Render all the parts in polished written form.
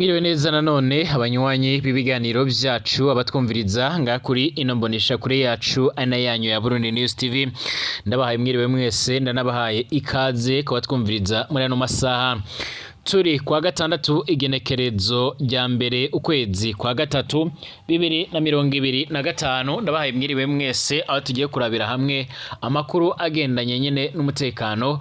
Mwiriwe neza nanone abanywanyi b'ibiganiro vyacu, abatwumviriza ngaha kuri ino mbonesha kure yacu ana yanyu ya Burundi News TV. Ndabahaye mwiriwe mwese, ndanabahaye ikaze ku batwumviriza muri ano masaha. Turi kwa gatandatu, igenekerezo rya 1 ukwezi kwa gatatu 2025. Ndabahaye mwiriwe mwese aho tugiye kurabira hamwe amakuru agendanye nyene n'umutekano,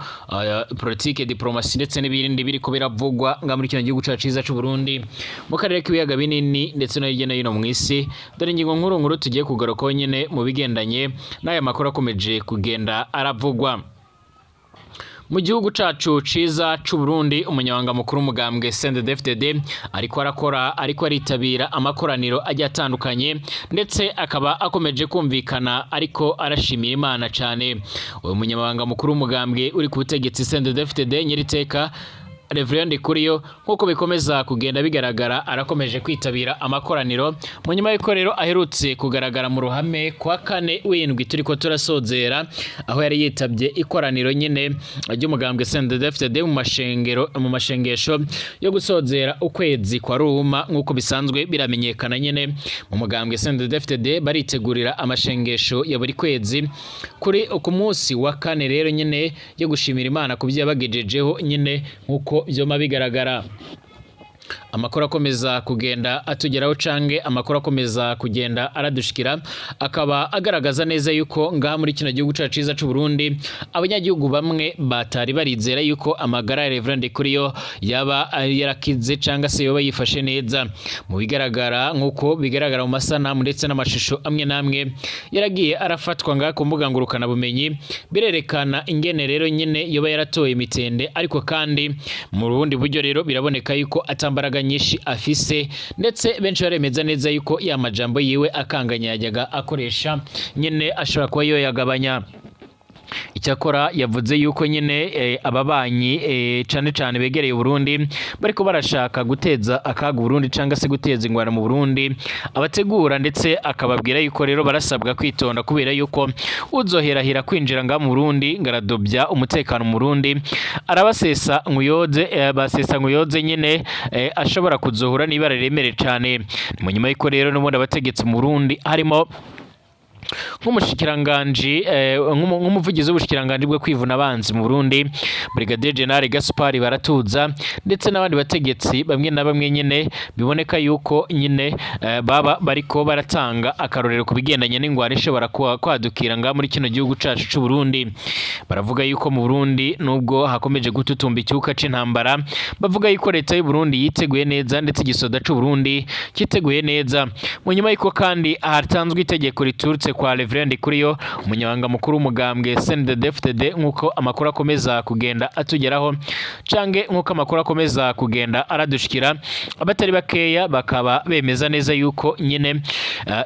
politike, diplomasi ndetse n'ibindi biriko biravugwa nga muri kino gihugu cacu ciza c'u Burundi, mu karere k'ibiyaga binini ndetse no hirya no hino mw'isi. Dore ingingo nkuru nkuru tugiye kugarukaho nyene mu bigendanye n'aya makuru akomeje kugenda aravugwa mu gihugu cacu ciza c'u Burundi. Umunyamabanga mukuru w'umugambwe CNDD-FDD ariko arakora, ariko aritabira amakoraniro agiye atandukanye, ndetse akaba akomeje kumvikana ariko arashimira Imana cane. Uwo munyamabanga mukuru w'umugambwe uri ku butegetsi CNDD-FDD, nyiriteka Reverend Ndikuriyo, nk'uko bikomeza kugenda bigaragara, arakomeje kwitabira amakoraniro mu nyuma y'uko rero aherutse kugaragara mu ruhame kwa kane w'indwi turiko turasozera, aho yari yitabye ikoraniro nyine ry'umugambwe CNDD-FDD mu mashengero, mu mashengesho yo gusozera ukwezi kwa Ruhuma. Nk'uko bisanzwe biramenyekana nyine, mu mugambwe CNDD-FDD baritegurira amashengesho ya buri kwezi kuri ku munsi wa kane rero nyine yo gushimira Imana ku byo yabagejejeho nyine. Nk'uko vyoma bigaragara, amakuru akomeza kugenda atugeraho cange amakuru akomeza kugenda aradushikira akaba agaragaza neza yuko ngaha muri kino gihugu cacu ciza c'u Burundi abanyagihugu bamwe batari barizera yuko amagara ya Reverend Ndikuriyo yaba yarakize canga se yoba yifashe neza. Mu bigaragara, nk'uko bigaragara mu masanamu ndetse n'amashusho amwe n'amwe yaragiye arafatwa ngaha ku mbuga ngurukana bumenyi, birerekana ingene rero nyene yoba yaratoye imitende, ariko kandi mu bundi buryo rero biraboneka yuko atambaraga nyinshi afise, ndetse benshi baremeza neza yuko ya majambo yiwe akanganya yajyaga akoresha nyene ashobora kuba yoyagabanya. Icyakora yavuze yuko nyine ababanyi cane cane begereye Burundi bariko barashaka guteza akaga Burundi canga se guteza ingwara mu Burundi, abategura ndetse akababwira yuko rero barasabwa kwitonda, kubera yuko uzoherahira kwinjira nga mu Burundi ngaradobya umutekano mu Burundi arabasesa nkuyoze, basesa nkuyoze nyine, ashobora kuzohura n'ibara riremere cane. Mu nyuma yuko rero n'ubundi abategetsi mu Burundi harimo nk'umushikiranganji, nk'umuvugizi w'ubushikiranganji bwo kwivuna abanzi mu Burundi, Brigadier General Gaspard Baratuza, ndetse n'abandi bategetsi bamwe na bamwe nyine biboneka yuko nyine baba bariko baratanga akarorero ku bigendanye n'ingwara ishobora kwadukira nga muri kino gihugu cacu c'u Burundi. Baravuga yuko mu Burundi nubwo hakomeje gututumba icyuka c'intambara, bavuga yuko leta y'u Burundi yiteguye neza ndetse igisoda c'u Burundi cyiteguye neza. Mu nyuma yuko kandi hatanzwe itegeko riturutse kwa Reverend Ndikuriyo, umunyamabanga mukuru w'umugambwe CNDD-FDD, nk'uko amakuru akomeza kugenda atugeraho cange nk'uko amakuru akomeza kugenda aradushikira, abatari bakeya bakaba bemeza neza yuko nyine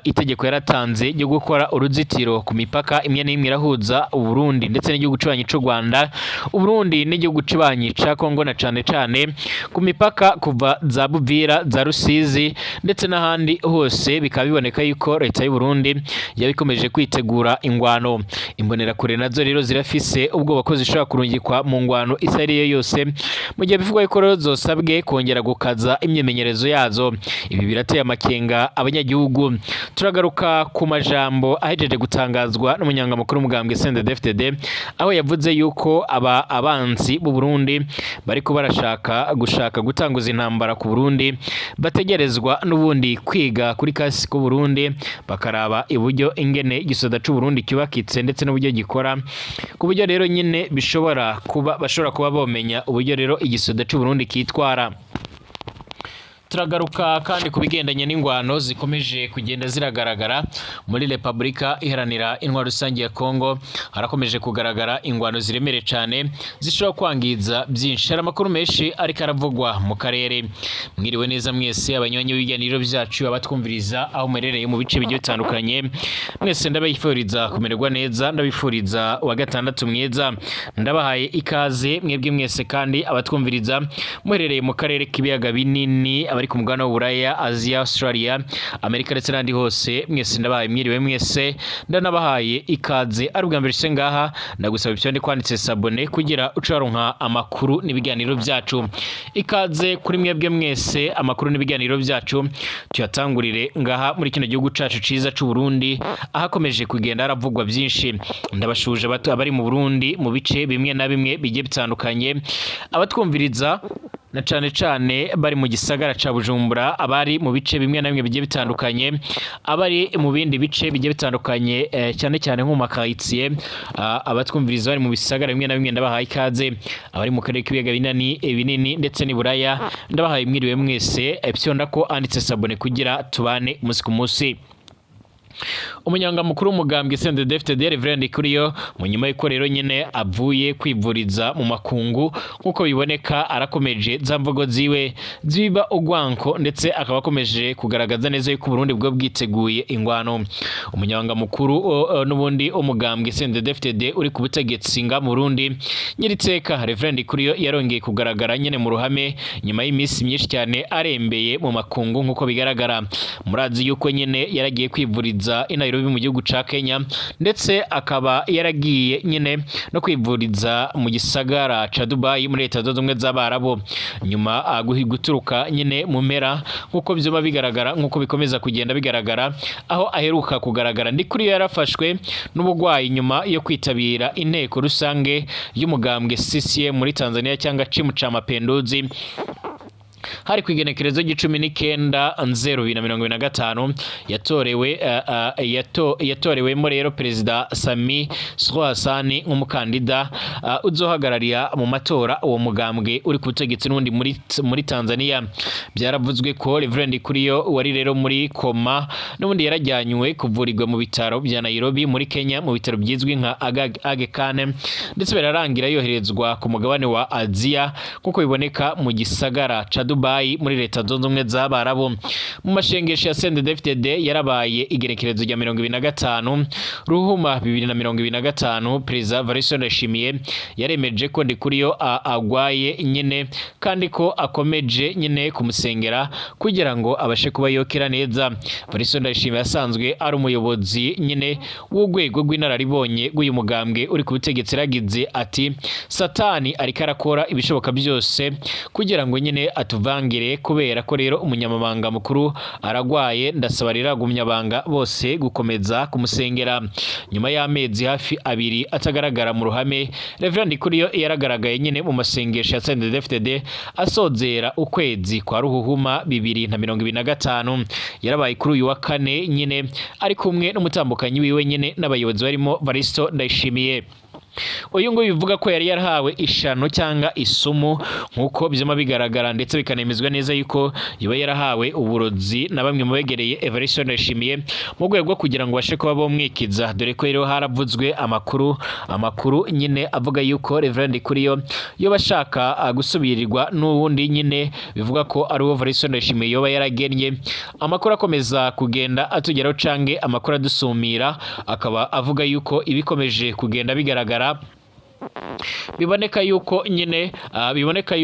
itegeko yaratanze ryo gukora uruzitiro ku mipaka imwe n'imwe irahuza Uburundi ndetse n'igihugu cibanyi c'u Rwanda, Uburundi n'igihugu cibanyi ca Kongo, na cane cane ku mipaka kuva za Buvira, za Rusizi ndetse n'ahandi hose, bikaba biboneka yuko leta y'u Burundi yabikomeje kwitegura ingwano. Imbonerakure nazo rero zirafise ubwoba ko zishobora kurungikwa mu ngwano isa ariyo yose, mu gihe bivugwa yuko rero zosabwe kongera gukaza imyimenyerezo yazo. Ibi birateye amakenga abanyagihugu. Turagaruka ku majambo ahejeje gutangazwa n'umunyangamakuru w'umugambwe CNDD-FDD, aho yavuze yuko aba abansi b'u Burundi bariko barashaka gushaka gutanguza intambara ku Burundi bategerezwa n'ubundi kwiga kuri kasi ku Burundi, bakaraba iburyo ingene igisoda c'u Burundi cyubakitse ndetse n'uburyo gikora, ku buryo rero nyine bishobora kuba bashobora kuba bomenya uburyo rero igisoda c'u Burundi kitwara. Turagaruka kandi ku bigendanye n'ingwano zikomeje kugenda ziragaragara muri Repubulika Iharanira Intwaro Rusange ya Kongo. Harakomeje kugaragara ingwano ziremereye cyane zishobora kwangiza byinshi. Hari amakuru menshi ariko aravugwa mu karere. Mwiriwe neza mwese abanywanyi b'ibiganiro byacu, abatwumviriza aho muherereye mu bice bigiye bitandukanye, mwese ndabifuriza kumererwa neza, ndabifuriza wa gatandatu mwiza. Ndabahaye ikaze mwebwe mwese kandi abatwumviriza muherereye mu karere k'ibiyaga binini, abari Abari ku mugabane w'Uburaya, Aziya, Australia, Amerika ndetse n'ahandi hose, mwese ndabahaye mwiriwe, mwese ndanabahaye ikaze. Ari ubwa mbere se ngaha, ndagusaba ibyo kwanditse s'abonner kugira ucaronka amakuru n'ibiganiro byacu. Ikaze kuri mwebwe mwese. Amakuru n'ibiganiro byacu tuyatangurire ngaha muri kino gihugu cacu ciza c'u Burundi, ahakomeje kugenda haravugwa byinshi. Ndabashuje bato abari mu Burundi mu bice bimwe na bimwe bigiye bitandukanye, abatwumviriza na cane cane bari mu gisagara ca Bujumbura, abari mu bice bimwe na bimwe bigiye bitandukanye, abari mu bindi bice bigiye bitandukanye, cyane cyane nko mu makaritsiye, abatwumviriza bari mu bisagara bimwe na bimwe, ndabahaye ikaze. Abari mu karere k'ibiyaga binini ndetse n'i Buraya, ndabahaye mwiriwe mwese. Fyonda ko anditse s'abonner kugira tubane umunsi ku munsi. Umunyamabanga mukuru w'umugambwe CNDD-FDD, Reverend Ndikuriyo, mu nyuma y'uko rero nyene avuye kwivuriza mu makungu, nk'uko biboneka arakomeje za mvugo ziwe ziba ugwanko, ndetse akaba akomeje kugaragaza neza yuko Burundi bwo bwiteguye ingwano. Umunyamabanga mukuru n'ubundi umugambwe CNDD-FDD uri ku butegetsi nga mu Burundi, nyiriteka Reverend Ndikuriyo, yarongeye kugaragara nyene mu ruhame nyuma y'iminsi myinshi cyane arembeye mu makungu. Nk'uko bigaragara, murazi yuko nyene yaragiye kwivuriza i Nairobi mu gihugu ca Kenya, ndetse akaba yaragiye nyine no kwivuriza mu gisagara ca Dubai muri Leta Zunze Ubumwe z'Abarabu. Nyuma guturuka nyine mu mpera, nk'uko vyoba bigaragara, nk'uko bikomeza kugenda bigaragara, aho aheruka kugaragara, Ndikuriyo yarafashwe n'ubugwayi nyuma yo kwitabira inteko rusange y'umugambwe CCM muri Tanzania, cyangwa Chama cha Mapinduzi. Hari ku igenekerezo ry'icumi n'ikenda 0 2025, yatorewe yatorewemo rero Perezida Samia Suluhu Hassan nk'umukandida uzohagararira mu matora uwo mugambwe uri ku butegetsi n'ubundi muri Tanzania. Byaravuzwe ko Reverend Ndikuriyo wari rero muri koma n'ubundi yarajyanywe kuvurirwa mu bitaro bya Nairobi muri Kenya, mu bitaro byizwi nka Aga Khan, ndetse birarangira yoherezwa ku mugabane wa Aziya, nk'uko biboneka mu gisagara ca Dubai muri Leta Zunze Ubumwe z'Abarabu. Mu mashengesho ya CNDD-FDD yarabaye igenekerezo rya 25 Ruhuma 2025, Perezida Evariste Ndayishimiye yaremeje ko Ndikuriyo agwaye nyine, kandi ko akomeje nyine kumusengera kugira ngo abashe kuba yokira neza. Evariste Ndayishimiye asanzwe ari umuyobozi nyine w'urwego rw'inararibonye rw'uyu mugambwe uri ku butegetsi. Yaragize ati: "Satani ariko arakora ibishoboka byose kugira ngo nyine atuvangire. Kubera ko rero umunyamabanga mukuru aragwaye, ndasaba rero abagumyabanga bose gukomeza kumusengera." Nyuma y'amezi hafi 2 atagaragara mu ruhame, Reverend Ndikuriyo yaragaragaye nyine mu masengesho ya CNDD-FDD asozera ukwezi kwa Ruhuhuma 2025. Yarabaye kuri uyu wa kane nyine, ari kumwe n'umutambukanyi wiwe nyine n'abayobozi barimo Varisto Ndayishimiye. Uyu nguyu bivuga ko yari yarahawe ishano cyangwa isumu, nk'uko byama bigaragara ndetse bikanemezwa neza yuko yoba yarahawe uburozi na bamwe mu begereye Evariste Ndayishimiye mu rwego rwo kugira ngo bashe kuba bomwikiza, dore ko rero haravuzwe amakuru nyine avuga yuko Reverend Ndikuriyo yoba ashaka gusubirirwa n'uwundi nyine bivuga ko ari uwo Evariste Ndayishimiye yoba yaragennye. Amakuru akomeza kugenda atugeraho cange amakuru adusumira akaba avuga yuko ibikomeje kugenda bigaragara, biboneka yuko nyine biboneka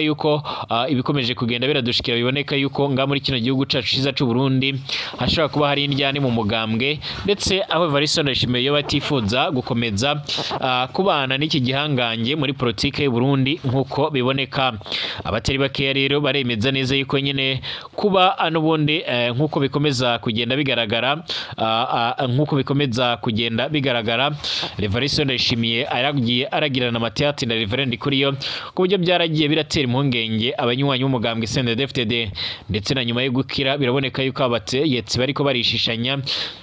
yuko ibikomeje kugenda biradushikira, biboneka yuko nga muri kino gihugu cacu ciza c'u Burundi hashobora kuba hari indyane mu mugambwe, ndetse aho Evariste Ndayishimiye yoba atifuza gukomeza kubana n'iki gihangange muri politike y'u Burundi. Nk'uko biboneka, abatari bakeya rero baremeza neza yuko nyine kuba n'ubundi nk'uko bikomeza kugenda bigaragara, Evariste Ndayishimiye aragiye aragirana amateyati na Reverend Ndikuriyo ku buryo byaragiye biratera impungenge abanywanyi b'umugambwe CNDD-FDD. Ndetse na nyuma yo gukira, biraboneka yuko abategetsi bariko barishishanya,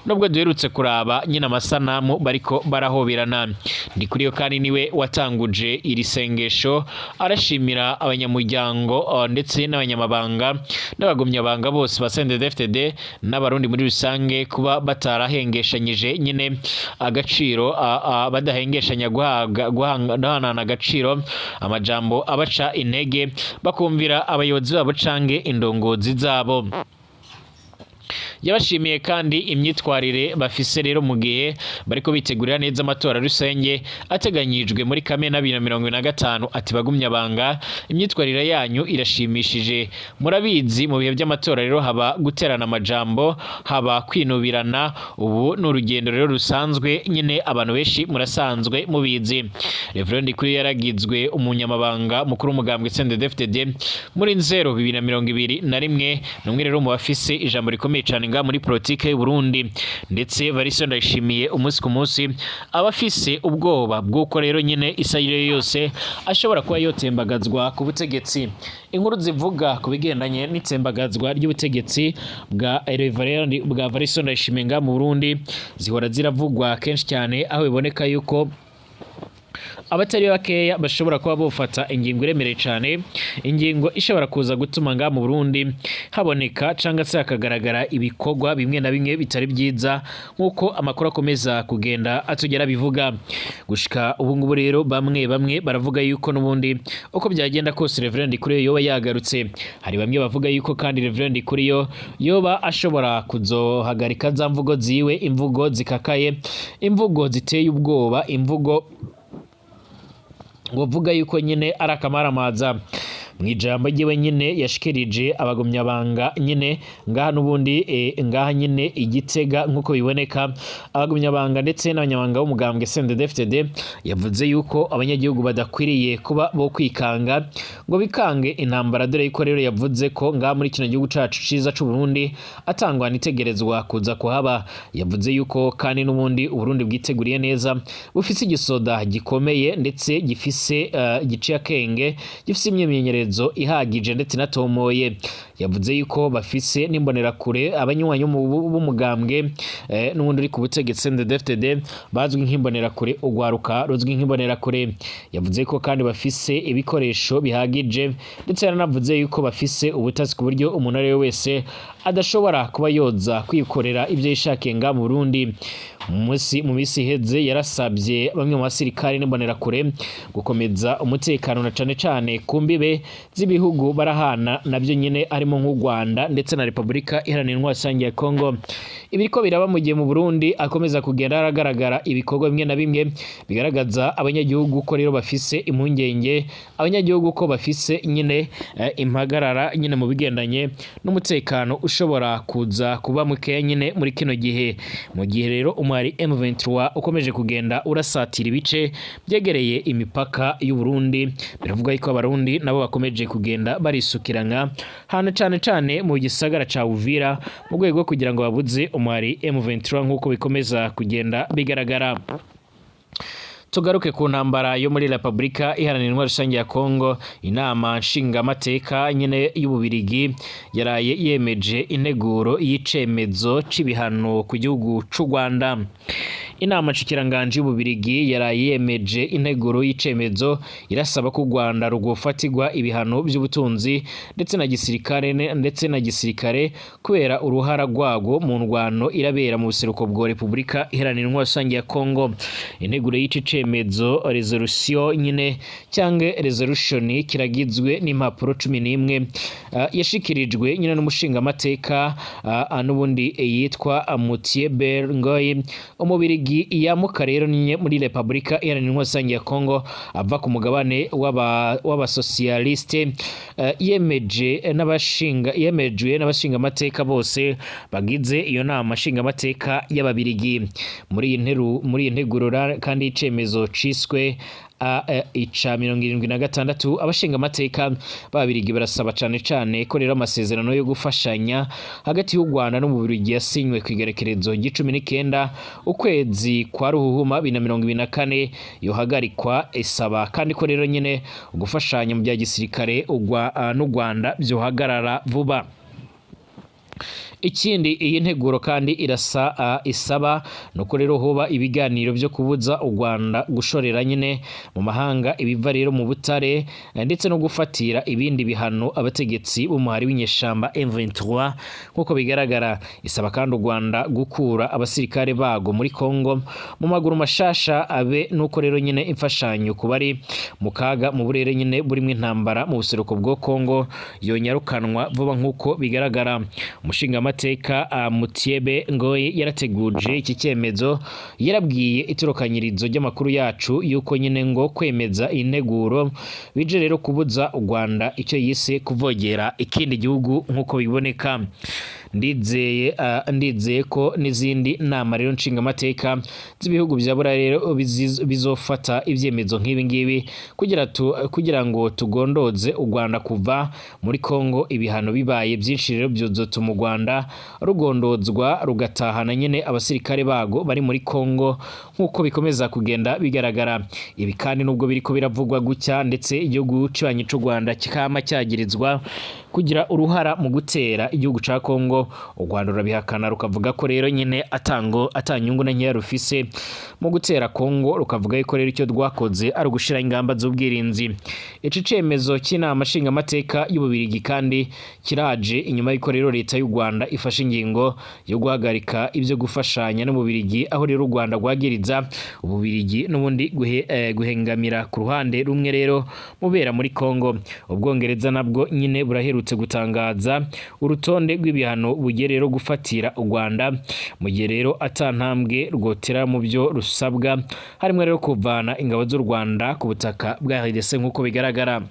nubwo duherutse kuraba nyine amasanamu bariko barahoberana. Ndikuriyo kandi niwe watanguje iri sengesho, arashimira abanyamuryango ndetse n'abanyamabanga n'abagumyabanga bose ba CNDD-FDD n'Abarundi muri rusange kuba batarahengeshanyije nyine agaciro, badahengeshanya guhanahana agaciro, amajambo abaca intege, bakumvira abayobozi babo cange indongozi zabo. Yabashimiye kandi imyitwarire bafise rero mu gihe bariko bitegurira neza amatora rusange ateganyijwe muri Kamena 2025. Ati: "Bagumya banga, imyitwarire yanyu irashimishije. Murabizi, mu bihe by'amatora rero haba guterana amajambo, haba kwinubirana. Ubu ni urugendo rero rusanzwe nyine, abantu benshi murasanzwe mubizi." Reverend Ndikuriyo yaragizwe umunyamabanga mukuru w'umugambwe CNDD-FDD muri Nzero 2021. Ni umwe rero mu bafise ijambo rikomeye cyane ngaha muri politike y'u Burundi. Ndetse Evariste Ndayishimiye umunsi ku munsi aba afise ubwoba bw'uko rero nyine isa yose ashobora kuba yotembagazwa ku butegetsi. Inkuru zivuga ku bigendanye n'itsembagazwa ry'ubutegetsi bwa Reverend bwa Evariste Ndayishimiye ngaha mu Burundi zihora ziravugwa kenshi cyane, aho biboneka yuko abatari bakeya bashobora kuba bofata ingingo iremereye cyane, ingingo ishobora kuza gutuma ngaha mu Burundi haboneka cyangwa se hakagaragara ibikorwa bimwe na bimwe bitari byiza, nk'uko amakuru akomeza kugenda atugera bivuga. Gushika ubu ngubu rero, bamwe bamwe baravuga yuko n'ubundi uko byagenda kose Reverend Ndikuriyo yoba yagarutse. Hari bamwe bavuga yuko kandi Reverend Ndikuriyo yoba ashobora kuzohagarika za mvugo ziwe, imvugo zikakaye, imvugo ziteye ubwoba, imvugo ngo vuga yuko nyine ari akamaramaza. Mu ijambo ryiwe nyine yashikirije abagumyabanga nyine ngaha n'ubundi ngaha nyine igitega, nk'uko biboneka, abagumyabanga ndetse n'abanyamabanga b'umugambwe CNDD-FDD, yavuze yuko abanyagihugu badakwiriye kuba bo kwikanga ngo bikange intambara, dore yuko rero yavuze ko ngaha muri kino gihugu cacu ciza c'u Burundi atangwa itegerezwa kuza kuhaba. Yavuze yuko kandi n'ubundi Uburundi bwiteguriye neza, bufise igisoda gikomeye ndetse gifise giciye akenge, gifise imyimenyerezo ihagije ndetse inatomoye. Yavuze yuko bafise n'imbonerakure, abanywanyi b'umugambwe n'ubundi uri ku butegetsi CNDD-FDD bazwi nk'imbonerakure, urwaruka ruzwi nk'imbonerakure. Yavuze ko kandi bafise ibikoresho bihagije, ndetse yaranavuze yuko bafise ubutasi ku buryo umuntu ari we wese adashobora kuba yoza kwikorera ibyo yishakiye ngaha mu Burundi. Mu minsi iheze yarasabye bamwe mu basirikare n'imbonerakure gukomeza umutekano, na cane cane ku mbibe z'ibihugu barahana nabyo nyine, harimo nk'u Rwanda ndetse na Repubulika Iharanira Intwaro Rusange ya Congo. Ibiriko biraba mu gihe mu Burundi akomeza kugenda haragaragara ibikorwa bimwe na bimwe bigaragaza abanyagihugu ko rero bafise impungenge, abanyagihugu ko bafise nyine impagarara nyine mu bigendanye n'umutekano ushobora kuza kuba mukeya nyine muri kino gihe, mu gihe rero umwari M23 ukomeje kugenda urasatira ibice byegereye imipaka y'u Burundi. Biravuga yuko Abarundi nabo bakomeje kugenda barisukiranya hano, cane cane mu gisagara ca Uvira, mu rwego rwo kugira ngo babuze umwari M23, nk'uko bikomeza kugenda bigaragara. Tugaruke ku ntambara yo muri Repubulika Iharanira Intwaro Rusange ya Kongo. Inama nshingamateka nyine y'Ububirigi yaraye yemeje integuro y'icemezo c'ibihano ku gihugu c'u Rwanda. Inama nshikiranganji y'Ububirigi yaraye yemeje integuro y'icemezo irasaba ko u Rwanda rwofatirwa ibihano by'ubutunzi ndetse na gisirikare kubera uruhara rwago mu ndwano irabera mu buseruko bwa Repubulika Iharanira Intwaro Rusange ya Kongo. Integuro y'ici cemezo, resolution nyine cyangwa resolution, kiragizwe n'impapuro 11, yashikirijwe nyine n'umushingamateka n'ubundi yitwa Muthieu Ngoyi, Umubirigi yamuka rero nyine muri Repubulika Iharanira Intwaro Rusange ya Kongo, ava ku mugabane w'abasosiyaliste, yemeje n'abashinga yemejwe n'abashingamateka bose bagize iyo nama nshingamateka y'Ababirigi. Muri iyi nteguro kandi icemezo ciswe ica 76, abashingamateka b'Ababirigi barasaba cane cane ko rero amasezerano yo gufashanya hagati y'u Rwanda n'Ububirigi yasinywe ku igerekerezo ry'icumi n'ikenda ukwezi kwa Ruhuhuma 2024 yohagarikwa. Isaba kandi ko rero nyine gufashanya mu bya gisirikare n'u Rwanda byohagarara vuba. Ikindi iyi nteguro kandi irasa isaba nuko rero hoba ibiganiro byo kubuza u Rwanda gushorera nyine mu mahanga ibiva rero mu butare, ndetse no gufatira ibindi bihano abategetsi b'umuhari w'inyeshamba M23, nk'uko bigaragara. Isaba kandi u Rwanda gukura abasirikare bago muri Congo mu maguru mashasha, abe nuko rero nyine imfashanyo ku bari mu kaga mu burere nyine burimo intambara mu buseruko bwo Congo yonyarukanwa vuba, nk'uko bigaragara. Umushingamateka nshingamateka Mutiebe Ngoyi yarateguje iki cyemezo, yarabwiye itorokanyirizo ry'amakuru yacu yuko nyine ngo kwemeza integuro bije rero kubuza u Rwanda icyo yise kuvogera ikindi gihugu nk'uko biboneka. Ndizeye ko n'izindi nama rero nshingamateka z'ibihugu bya Buraya rero bizofata ibyemezo nk'ibi ngibi kugira ngo tugondoze u Rwanda kuva muri Kongo. Ibihano bibaye byinshi rero byozotuma u Rwanda rugondozwa rugatahana nyine abasirikare bago bari muri Kongo nk'uko bikomeza kugenda bigaragara. Ibi kandi nubwo biriko biravugwa gutya, ndetse igihugu kibanyi c'u Rwanda kikama cyagirizwa kugira uruhara mu gutera igihugu ca Kongo, u Rwanda rurabihakana, rukavuga ko rero nyine atango atanyungu na nkeya rufise mu gutera Kongo, rukavuga yuko rero icyo rwakoze ari ugushira ingamba z'ubwirinzi. Ici cemezo cy'inama nshingamateka y'Ububirigi kandi kiraje inyuma y'uko rero leta y'u Rwanda ifashe ingingo yo guhagarika ibyo gufashanya n'Ububirigi, aho rero u Rwanda rwagiriza Ububirigi n'ubundi guhengamira ku ruhande rumwe rero mubera muri Kongo. Ubwongereza nabwo nyine buraherutse gutangaza urutonde rw'ibihano bugiye rero gufatira u Rwanda mu gihe rero ata ntambwe rwotera mu byo rusabwa, harimo rero kuvana ingabo z'u Rwanda ku butaka bwa RDC nk'uko bigaragara.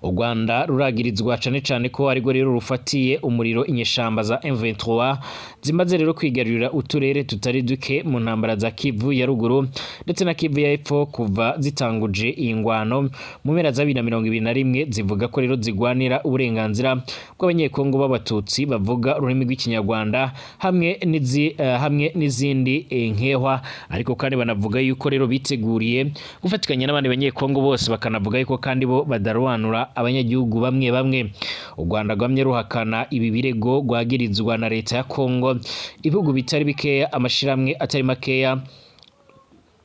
U Rwanda ruragirizwa cane cane ko ariko rero rufatiye umuriro inyeshamba za M23 zimaze rero kwigarurira uturere tutari duke mu ntambara za Kivu ya ruguru ndetse na Kivu ya epfo kuva zitanguje iyi ngwano mu mpera za 2021. Zivuga ko rero zigwanira uburenganzira bw'Abanyekongo b'Abatutsi bavuga ururimi rw'Ikinyarwanda hamwe n'izindi nkehwa, ariko kandi banavuga yuko rero biteguriye gufatikanya n'abandi Banyekongo bose, bakanavuga yuko kandi bo badarobanura abanyagihugu bamwe bamwe. U Rwanda rwamye ruhakana ibi birego rwagirizwa na leta ya Kongo. Ibihugu bitari bikeya, amashirahamwe atari makeya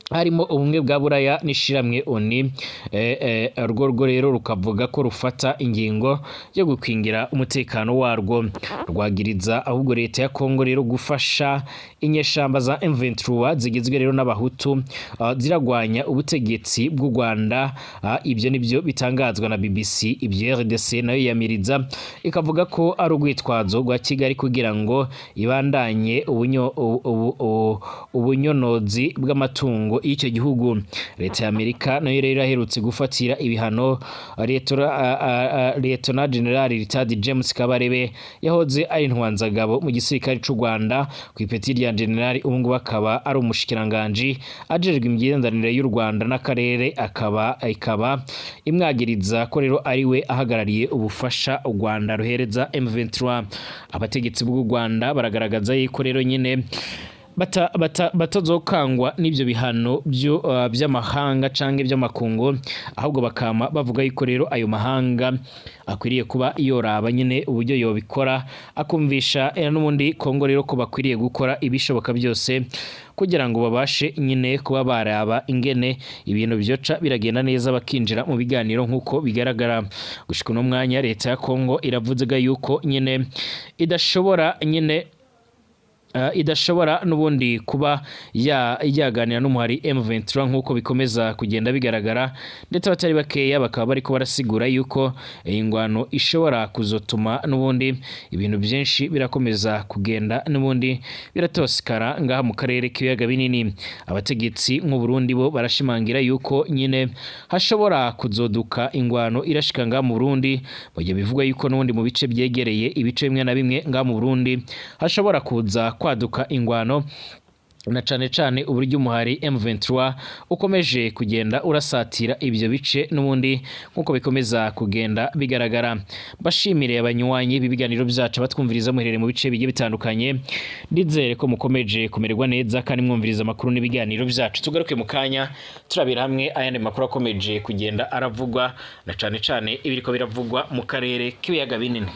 harimo Ubumwe bwa Buraya n'ishiramwe ONU, rwo rero rukavuga ko rufata ingingo yo gukingira umutekano warwo. Rwagiriza ahubwo leta ya Kongo rero gufasha inyeshamba za M23 zigizwe rero n'Abahutu ziragwanya ubutegetsi bw'u Rwanda. Ibyo nibyo bitangazwa na BBC. Ibyo RDC nayo yamiriza, ikavuga ko ari urwitwazo rwa Kigali kugira ngo ibandanye ubunyonozi bw'amatungo y'icyo gihugu. Leta ya Amerika nayo rero aherutse gufatira ibihano Liyetona General Retired James Kabarebe, yahoze ari intwanzagabo mu gisirikare c'u Rwanda ku ipeti rya General, ubu ngubu akaba ari umushikiranganji ajejwe imigenderanire y'u Rwanda n'akarere, ikaba imwagiriza ko rero ari we ahagarariye ubufasha u Rwanda ruhereza M23. Abategetsi bw'u Rwanda baragaragaza yuko rero nyine batazokangwa n'ibyo bihano by'amahanga canke by'amakungu, ahubwo bakama bavuga yuko rero ayo mahanga akwiriye kuba yoraba nyine uburyo yobikora, akumvisha n'ubundi Kongo rero ko bakwiriye gukora ibishoboka byose kugira ngo babashe nyine kuba baraba ingene ibintu byoca biragenda neza, bakinjira mu biganiro nk'uko bigaragara. Gushika uno mwanya leta ya Kongo iravuga yuko nyine idashobora n'ubundi kuba yaganira n'umuhari M23 nk'uko bikomeza kugenda bigaragara, ndetse abatari bakeya bakaba bariko barasigura yuko iyi ngwano ishobora kuzotuma n'ubundi ibintu byinshi birakomeza kugenda n'ubundi biratosekara ngaha mu karere k'ibiyaga binini. Abategetsi nk'u Burundi bo barashimangira yuko nyine hashobora kuzoduka ingwano irashika ngaha mu Burundi, mu gihe bivugwa yuko n'ubundi mu bice byegereye ibice bimwe na bimwe ngaha mu Burundi hashobora kuza kwaduka ingwano, na cane cane uburyo umuhari M23 ukomeje kugenda urasatira ibyo bice n'ubundi nk'uko bikomeza kugenda bigaragara. Bashimire abanywanyi b'ibiganiro byacu batwumviriza muherere mu bice bigiye bitandukanye. Ndizere ko mukomeje kumererwa neza kandi mwumviriza amakuru n'ibiganiro byacu. Tugaruke mu kanya turabira hamwe ayandi makuru akomeje kugenda aravugwa, na cane cane ibiriko biravugwa mu karere k'ibiyaga binini.